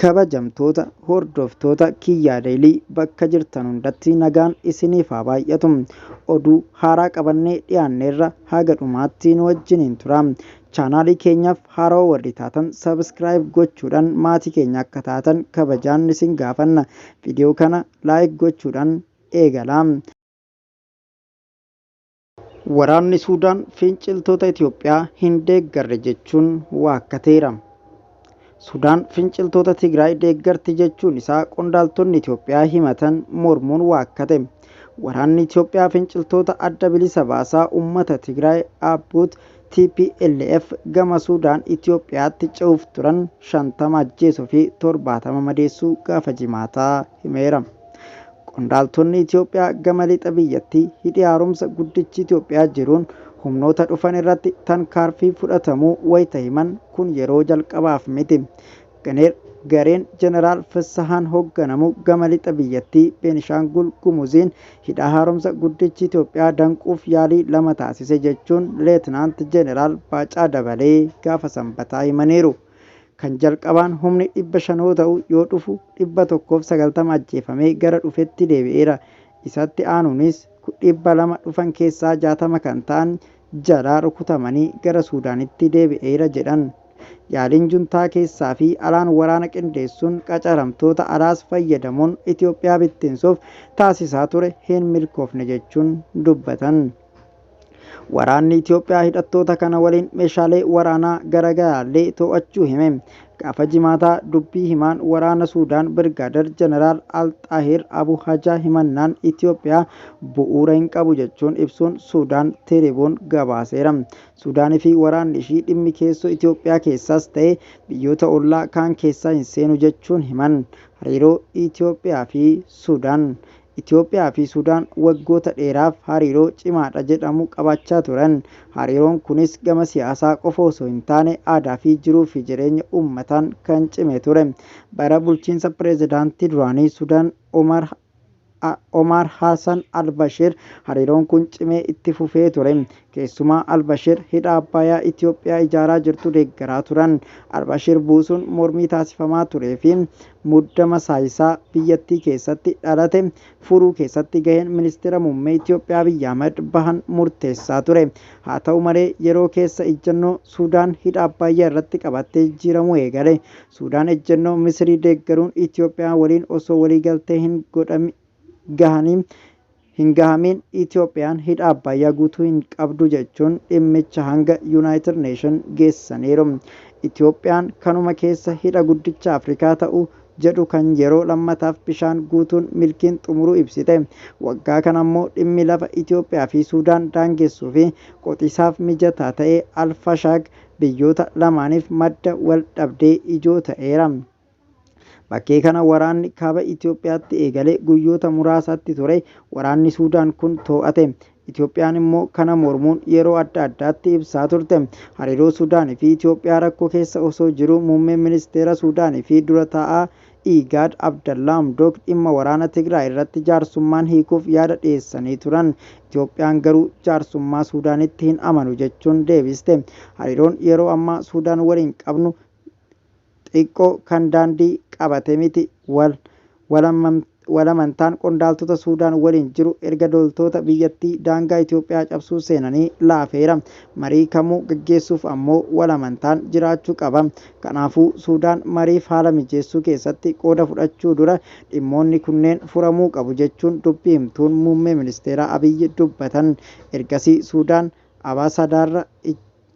Kabajamtoota hordoftoota Kiyyaa Daily bakka jirtan hundatti nagaan isiniif haa baay'atu. Oduu haaraa qabannee dhiyaanneerra haga dhumaatti nu wajjiniin tura. Chaanaalii keenyaaf haarawa warri taatan subscribe gochuudhaan maatii keenya akka taatan kabajaan isin gaafanna. Viidiyoo kana like gochuudhaan eegalaa. Waraanni Suudaan finciltoota Itoophiyaa hin deeggarre jechuun waakkateera. Sudaan finciltoota Tigraay deeggarti jechuun isaa qondaaltonni Itoophiyaa himatan mormuun waakkate. Waraanni Itoophiyaa finciltoota Adda Bilisa Baasaa Uummata Tigraay ABUT tplf gama Sudaan Itoophiyaatti ce'uuf turan 50 ajjeesuu fi 70 madeessuu gaafa Jimaataa himeera. Qondaaltonni Itoophiyaa gama lixa biyyattii hidhi haaromsa guddichi Itoophiyaa jiruun humnoota dhufan irratti tankaarfii fudhatamuu wayita himan kun yeroo jalqabaaf miti. Gareen Jeneraal Fissahaan hogganamu gama lixa biyyattii Beenishaangul Gumuziin hidha haaromsa guddichi Itoophiyaa danquuf yaalii lama taasise jechuun Leetinaant Jeneraal Baacaa Dabalee gaafa Sanbataa himaniiru. Kan jalqabaan humni 500 yoo ta'u yoo dhufu 190 ajjeefamee gara dhufetti deebi'eera. Isatti aanuunis 200 dhufan keessaa 60 kan ta'an jalaa rukutamanii gara Suudaanitti deebi'eera jedhan. Yaaliin juntaa keessaa fi alaan waraana qindeessuun qacaramtoota alaas fayyadamuun Itoophiyaa bittinsuuf taasisaa ture hin milkoofne jechuun dubbatan. Waraanni Itoophiyaa hidhattoota kana waliin meeshaalee waraanaa garagaraallee to'achuu hime. Gaafa Jimaataa dubbii himaan waraana Suudaan Birgaader Jeneraal Al Xaahir Abu Hajaa himannaan Itoophiyaa bu'uura hin qabu jechuun ibsuun Suudaan Tiribuun gabaaseera. Suudaanifi waraanni ishii dhimmi keessoo Itoophiyaa keessaas ta'e biyyoota ollaa kaan keessaa hin seenu jechuun himan. Hariiroo Itoophiyaa fi Suudaan Itoophiyaa fi Sudaan waggoota dheeraaf hariiroo cimaadha jedhamu qabaachaa turan. Hariiroon kunis gama siyaasaa qofa osoo hin taane aadaa fi jiruu fi jireenya uummataan kan cime ture. Bara bulchiinsa pirezidaantii duraanii Sudaan Omar Omaar Hasan Al-Bashir hariiroon kun cimee itti fufee ture. Keessumaa Al-Bashir hidha Abbayaa Itoophiyaa ijaaraa jirtu deeggaraa turan. Al-Bashir buusuun mormii taasifamaa turee fi muddama saayisaa biyyattii keessatti dhalate furuu keessatti gaheen Ministira Muummee Itoophiyaa Abiy Ahmad bahan murteessaa ture. Haa ta'u malee yeroo keessa ejjennoo Suudaan hidha Abbaayyaa irratti qabatte jijjiiramuu eegale. Suudaan ejjennoo Misirii deeggaruun Itoophiyaa waliin osoo waliigaltee hin gahanii hin gahamiin Itoophiyaan hidha Abbaayyaa guutuu hin qabdu jechuun dhimmicha hanga Yunaayitid Neeshin geessaniiru. Itoophiyaan kanuma keessa hidha guddicha Afrikaa ta'u jedhu kan yeroo lammataaf bishaan guutuun milkiin xumuruu ibsite. Waggaa kana ammoo dhimmi lafa Itoophiyaa fi Suudaan daangessuu fi qotiisaaf mijataa ta'e Al-Fashaag biyyoota lamaaniif madda wal dhabdee ijoo ta'eera. Bakkee kana waraanni kaaba Itoophiyaatti eegale guyyoota muraasatti ture waraanni Suudaan kun too'ate. Itoophiyaan immoo kana mormuun yeroo adda addaatti ibsaa turte. Hariiroo Sudaan fi Itoophiyaa rakkoo keessa osoo jiruu Muummeen Ministeera Sudaan fi dura taa'aa IGAD Abdallaa Hamdook dhimma waraana Tigraay irratti jaarsummaan hiikuuf yaada dhiyeessanii turan. Itoophiyaan garuu jaarsummaa Sudaanitti hin amanu jechuun deebiste. Hariiroon yeroo ammaa Sudaan waliin qabnu xiqqoo kan daandii qabate miti. Wal amantaan qondaaltota Suudaan waliin jiru erga loltoota biyyattii daangaa Itoophiyaa cabsuu seenanii laafeera. Marii kamuu gaggeessuuf ammoo wal amantaan jiraachuu qaba. Kanaafuu Suudaan mariif haala mijeessuu keessatti qooda fudhachuu dura dhimmoonni kunneen furamuu qabu jechuun dubbi himtuun Muummee Ministeeraa Abiy dubbatan. Ergasii Suudaan abaasadaarra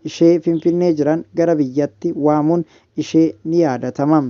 ishee Finfinnee jiran gara biyyatti waamuun ishee ni yaadatama.